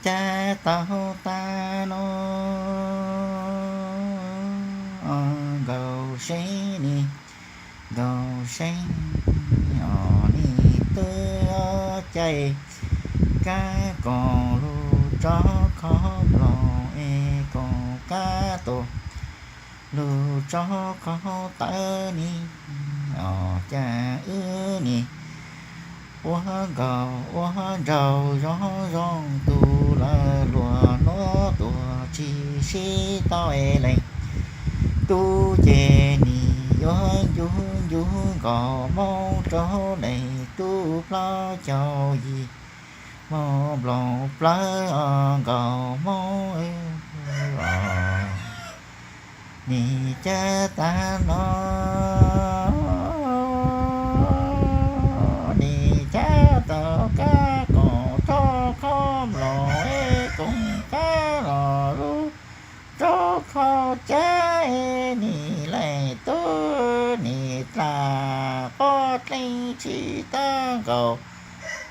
Cas tau tag no, nkaus seb ni, nkaus seb os, nim twb caij kab koom lug tsob khob mloog es koom kab tus lug tsob khob tawv ni os, cas wb nim ua nkaus ua nraug zoo zoo tus lawm, luag nuav tuag tsis sib tau es leej tub ces nim yuav ncu ncu nkaus Moob rau leej tub plaub caug yim moos nploos plawv os, nkaus Moob os. Nim cas tag no, nim cas tau kab koom tsob khob mloog es koom kab los lug tsob khob cab es nim leej tub nim dlaag qob dleeg tsis tau nkaus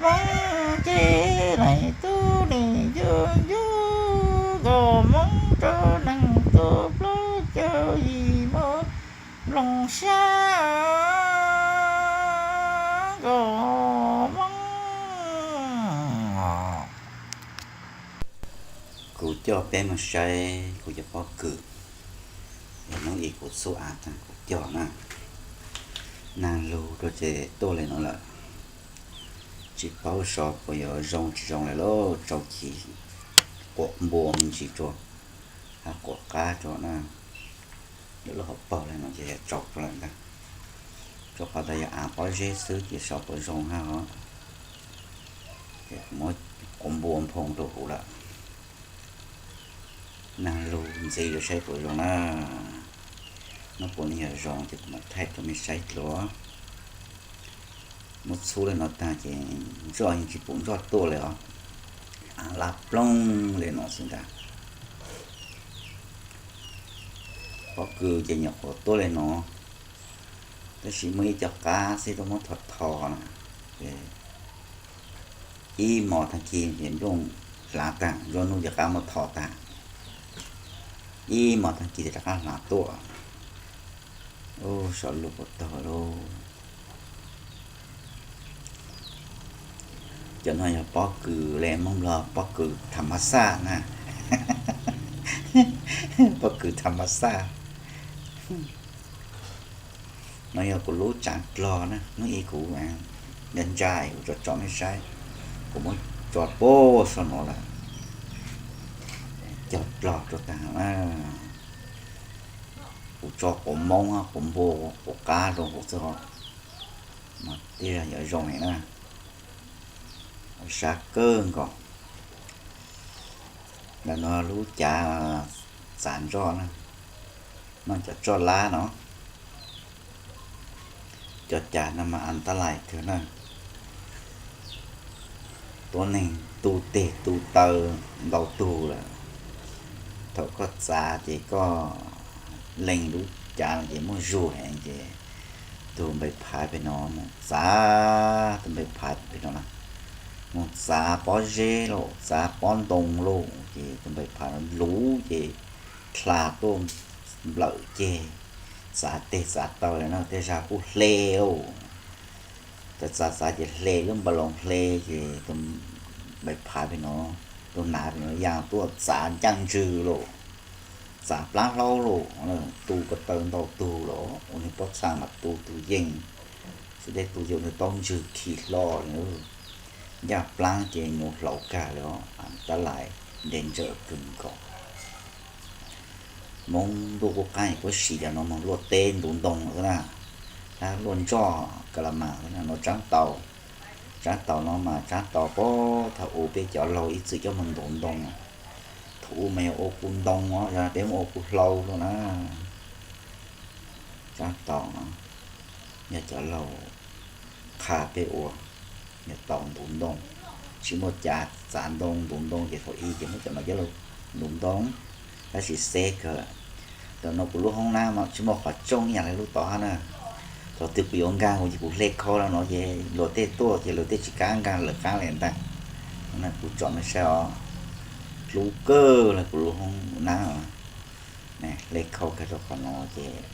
Moob ces leej tub nim yug yug nkaus Moob rau leej tub plaub caug yim moos nploos sab nkaus Moob. Kuv coj peb moog saib kuv cov pob kws. Hnub ib kuv txhub av tag kuv coj na. Naag lug rua ces tuaj le nuav lawm. Tsis paub so puas yuav zoo tsis zoo le lauj, tsau ci quam npua me ntsis rua, hab quam qab rua na. Yuav lub hauv paug le nuav ces yog tsau rua lawm ntag. Rua qhov tas yog av pob zeb xwb ces so puas zoo hab os. Ces kuv muab quam npua nphoo rua huv lawm. Naag lug ntxiv rua saib puas zoo na. Nub puas ne yog zoo ces kuv mam thaij rua mej saib dlua. Muab txhub le nuav tag ces ntsoj yeej tsis pum ntsoj tuaj le os. Av laj ploog le nuav xwb ntag. Pob kws ces nyuam qhuav tuaj le nuav, tab sis muaj ib co qab xwb tuaj muab tho tho na. Ib mos tag kis ces nplooj hlav tag, nruab hnub ces qab muab tho tag. Ib mos tag kis rov qab hlav tuaj. Ub, sov lug puas taug lauj. Cov no yog pob kws le Moob Nplog pob kws tham mas xaj na. Pob kws tham mas xaj. No yog kuv lub tsaav dlog na, hnub ib kuv ntsa ntsa kuv tso tso mej saib, kuv muab tso puag saum no lawm, cog dlog rau tag na. Kuv tso quav moob, quav npua, quav qab rau huv xwb os, mas tej zag yuav zoo heev na. Sab kawg nkaus. Ntawm no lub cav txav nroj na, noj cov tsoj lab no. Cov cav no mas as tab lais kawg na. Tuab neeg tu teg tu taw ntau tug lawm. Thaum koj txav ces koj lees lub cav no ces muaj zug heev ces tus npe phaiv pem no mus txav, tus npe phaiv pem no na, mus txav pob zeb lauj, txav pob ntoo lauj, ces tus npe phaiv no luv ces dlha tuaj nplawm ceg, txav teg txav taw lawm na, tej zag kuj hle lauj. Txav txav txav ces hle lub npa loos hle ces tus npe phaiv pem no, tus nav pem no ya tuaj txav ncaaj ntswg lauj, txav plab hlaub lauj, tu ko taw ntau tug los ua nwg pob txha mas tu tug yeej, xwb tej tug yeej ua nwg taub ntswg khi hlo li. Ncaaj plaab ces nyuv hlaus kag li os, tab lais nte ntsawm kawg nkaus. Moob ntuj kuj qaab kuj siv cov no moog luaj teb ntuv ntoo xwb na, hab luaj ntsoj ka la mas xwb na. No tsaab taus, tsaab taus no mas tsaab taus puag thaum u peb cov laug ib txwm coj moog ntuv ntoo. Thaum u mas yog ua kuv ntoo os, peb muab ua kuv hlau lawm na. Tsaab taus no yog cov laug qha peb ua, yog taus ntuv ntoo, tsis muaj cav txav ntoo ntuv ntoo ces thaum i ces muab cov no coj lug ntuv ntoo, tab sis xeb kawg. Ntawm no kuv lub hoob nab mas tsis muaj qhov tsooj ib yam li lub tom hab na. Thaum twg kuv yuav nkaag kuv ces kuv hle khau le no ces luag tej tuaj ces luag tej tsis kaab nkaag lawv qaab le ntag. Kuv tsom mej saib os, Dlub kawg li kuv lub hoob nab. Hle khau kiag rau qhov no ces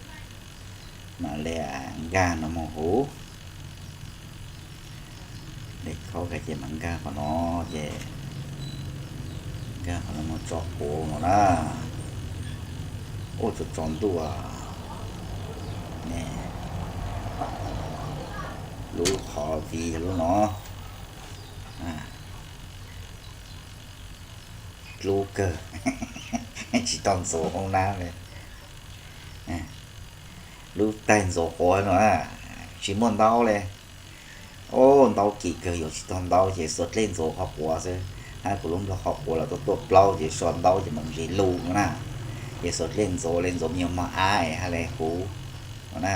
mam li nkag no mus huv. Hle khau kiag ces mam nkag qhov no, ces nkag qhov no mus tso quav no na. Ua tsaus tsaus ntuj. Lub qhov viv yog lub no. Dlub kawg, tsis tau ntxuav hoob nab li. Lub taig ntxuav quav no na, tsis muaj ntaub li. Au, ntaub kim kawg, yuav tsis tau ntaub ces xuas dlej ntxuav qhov quav xwb. Hab kuv lub nplog qhov quav los tuaj tuaj plaub ces so ntaub ces mam ntsis lug no na. Ces xuas dlej ntxuav li, ntxuav me nyuam mog ab es hab li huv no na.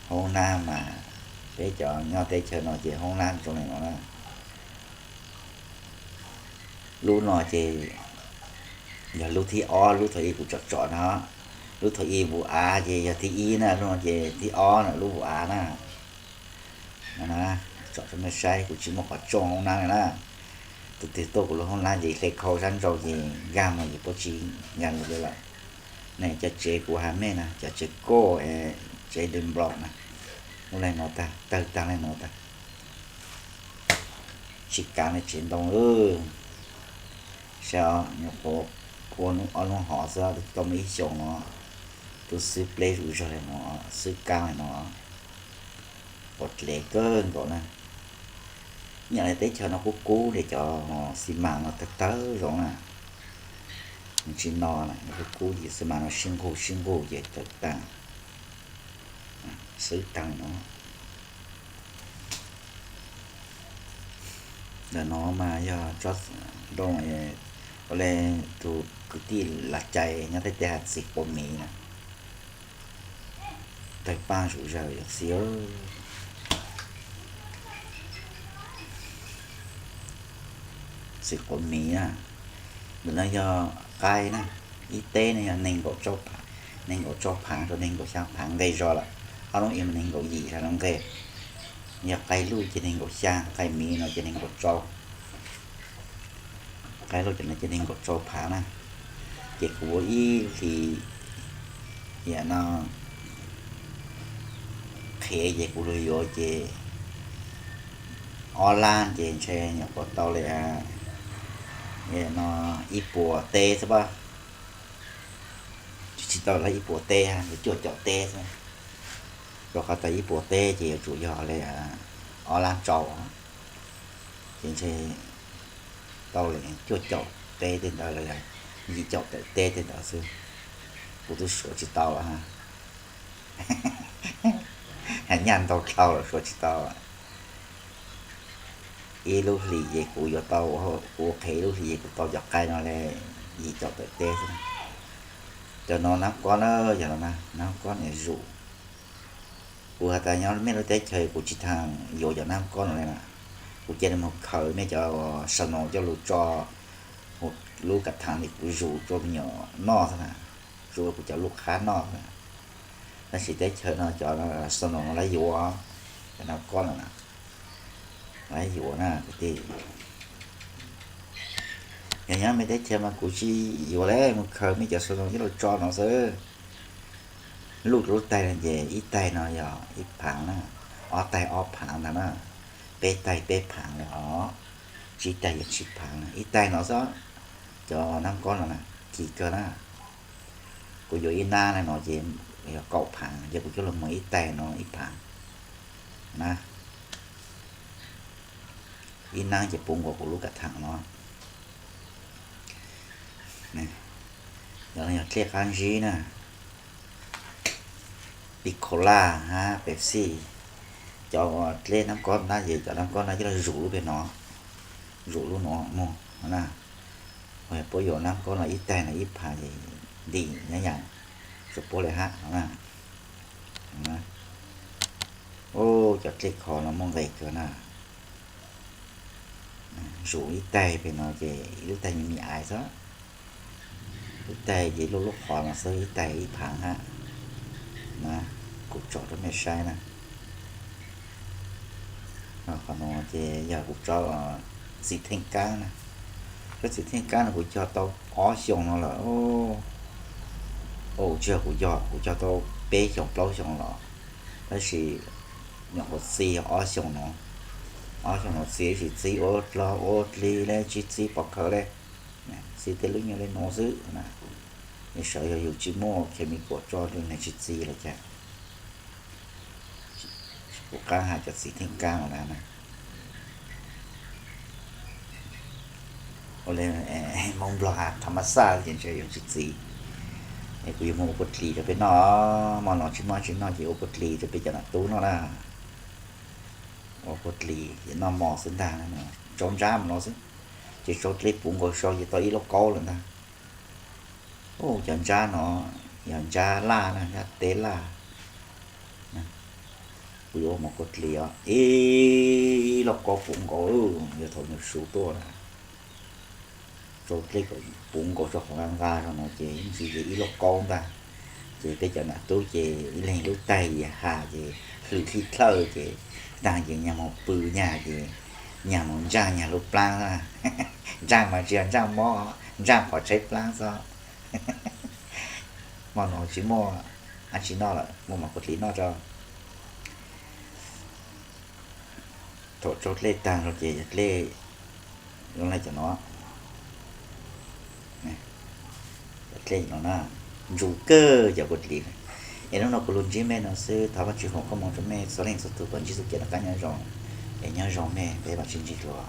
Hoob nab mas peb cov nyob teb chaws no ces hoob nab zoo li no na. Lub no ces yog lub thib ob, lub thaum ub kuv tsom tsom no. Lub thaum ub vus av ces yog thib ib na, lub no ces thib ob na, lub vus av na. Tsom rau nej saib, kuv tsis muaj qhov tsoo hoob nab li na. Tus twg tuaj kuv lub hoob nab ces hle khau sab nraud ces nkag mus ces puab tsis nkag mus li lawm. Ne cov tsev kuv has mej na, cov tsev koj, tsev de nplos na, muaj li no tag, tawg tag li no tag. Tsis kav li tsev ntoo lawm. Saib os, nyuam qhuav ua ob lub hov xwb, tau muaj ib xyoos no, twb xwb pleb zuj zog li no, xwb kaab li no, pom dlev kawg nkaus na. Nyob li teb chaws no kub kub li cov xi mas no tawg tawg zoo na. Tsis no na, kub kub ces xi mas no sib nqug sib nqug ces tawg tag, xwb tag no. Ntawm no mas yog tsob ntoo, ua li tus kwv tij Lav Cai nyob tej teb has txiv quav miv na. Tawg paaj zuj zog yog txiv. Txiv quav miv na. Ntawm no yog qaib na, ib teb no yog nees nkaum tsau phav, nees nkaum tsau phav rau nees nkaum xyaa phav nqe zog lawm. Ob lub ib nees nkaum yim lawm no nqe. Yog qaib luj ces nees nkaum xyaa, qaib miv no ces nees nkaum tsau. Qaib luj cov no ces nees nkaum tsau phav na. Ces kuv ua ib hlis, yam no qhev ces kuv luag yuav ces ob lab ces ntshe nyuam qhuav tau li no ib puas teb xwb pab. Tsis tau li ib puas teb, cuaj caum teb xwb. Rau qhov tau ib puas teb ces yuav tsum yog li ob lab tsau, ces ntshe tau li cuaj caum teb tej ntawd los yog yim caum tawm teb tej ntawd xwb. Kuv twb suav tsis tau lawm. Nyaj ntau dhau los suav tsis tau. Ib lub hlis ces kuv yuav tau, kuv qhev ib lub hlis ces kuv tau cov qaib no li yim caum tawm teb xwb. Cov no nab kob na, yog no nab kob niam zus. Kuv has tas nyob mej lub teb chaws kuv tsis tau yuav cov nab kob no li na. Kuv cia li mus khaws mej cov xaus no coj lug tso lub kav thaav li kuv zus rua me nyuam noj xwb na, zus rua kuv cov lub qhab noj xwb na. Tab sis teb chaws no cov xaus no lawv yuav, cov nab kob no na, lawv yuav na kwv tij. Yog nyob mej teb chaws mas kuv tsis yuav li, mus khaws mej cov xaus no coj lug tso no xwb. Luj lub taig no ces ib taig no yog ib phaav na, ob taig ob phaav ntag na, peb taig peb phaav li os, tsib taig yog tsib phaav na, ib taig no xwb. Cov nab kob no na, kim kawg na. Kuv yuav ib nab li no ces yog kaum phaav, ces kuv coj lug muag ib taig no ib phaav na. Ib nab ces puv nkaus kuv lub kav thaav no. Yog, yog dlej qab ntsib na, Picola hab Pepsi. Cov dlej nab kob nab ces cov nab kob no coj lug zus lub peg no, zus lub no muag na. Puab yuav nab kob no ib taig no ib phaav es ntim nyab yas rua puab li hab no na. Cov dlej kho no muaj nqe kawg na. Zus ib taig peg no ces ib lub taig me me aiv xwb. Lub taig ces luj lub qhov no xwb, ib taig ib phaav hab. Kuv tsom rau mej saib na. Qhov no ces yog kuv tsob Txiv Theej Kab na. Tsob txiv Theej Kab no kuv cog tau ob xyoos no lawm. Ua tsis yog kuv cog, kuv cog tau peb xyoos plaub xyoos los, tab sis nyuam qhuav txi ob xyoos no. Ob xyoos no txi tsis txi ua dlog ua dlig li, tsis txi pov khawv li, txi tej lub nyuag li no xwb na. Sawv yog yus tsis muaj chemical tso rau nws tsis txi los cas. Kuv qab hais cov txiv Theej Kab no na. Ua li Hmoob Nplog has tham mas xaj ces ntshe yus tsis txi. Es kuv yuav mus ua kua dlis rau peb noj, hmo no tsis muaj tsis noj ces ua kua dlis rau peb cov nam tub noj na. Ua kua dlis ces noj mov xwb ntag, tsau ntsab mus no xwb. Ces tsau dlej puv nkaus sau ces tau ib lauj kaub lawm ntag. Cov ntsab no yog ntsab laj na, ntsab teb laj. Kuv yuav ua mov kua dlis os, ib lauj kaub puv nkaus, yog thaum nws su tuaj na. Tsau dlej kom puv nkaus tso qhov nqa nqa rau no ces ib ntsis ces ib lauj kaub ntag. Ces peb cov nam tub ces ib leeg lub taig ya has ces hlwm hli dlhawj ces taag ces nyag mus pw nyag ces nyag mus ntsaaj nyag lub plaab na. Ntsaaj mas tsis yog ntsaaj mob, ntsaaj qhov tshaib plaab xwb. Hmo no tsis muaj dab tsi noj lawm, muaj mov kua dlis noj tso. Thaum tsau dlej taag rau ces yog dlej zoo li cov no. Cov dlej no na, ntsu kawg cov kua dlis. Es hnub no kuv lug ntsib mej no xwb, thov Vaajtswv foom koob moov rau mej txhua leej txhua tug kom ntsib txuj kev noj qab nyob zoo. Es nyob zoo mej, peb maam sib ntsib dlua.